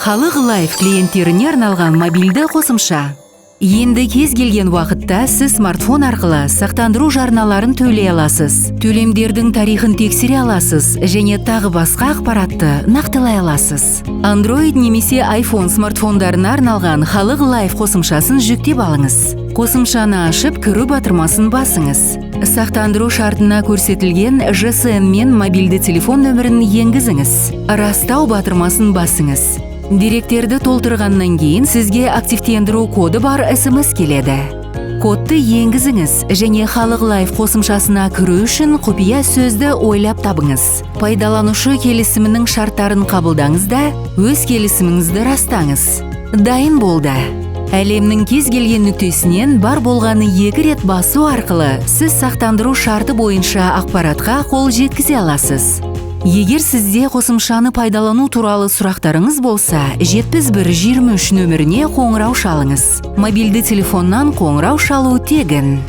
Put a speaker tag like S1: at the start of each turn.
S1: Халық Лайф клиенттеріне арналған мобильді қосымша. Енді кез келген уақытта сіз смартфон арқылы сақтандыру жарналарын төлей аласыз, төлемдердің тарихын тексере аласыз және тағы басқа ақпаратты нақтылай аласыз. Android немесе iPhone смартфондарына арналған Халық Лайф қосымшасын жүктеп алыңыз. Қосымшаны ашып, кіру батырмасын басыңыз. Сақтандыру шартына көрсетілген ЖСН мен мобильді телефон нөмірін енгізіңіз. Растау батырмасын басыңыз. Деректерді толтырғаннан кейін сізге активтендіру коды бар СМС келеді. Кодты енгізіңіз және Халық Лайф қосымшасына кіру үшін құпия сөзді ойлап табыңыз. Пайдаланушы келісімінің шарттарын қабылдаңыз да, өз келісіміңізді растаңыз. Дайын болды. Әлемнің кез келген нүктесінен бар болғаны екі рет басу арқылы сіз сақтандыру шарты бойынша ақпаратқа қол жеткізе аласыз. Егер сізде қосымшаны пайдалану туралы сұрақтарыңыз болса, 71 23 нөміріне қоңырау шалыңыз. Мобильді телефоннан қоңырау шалу тегін.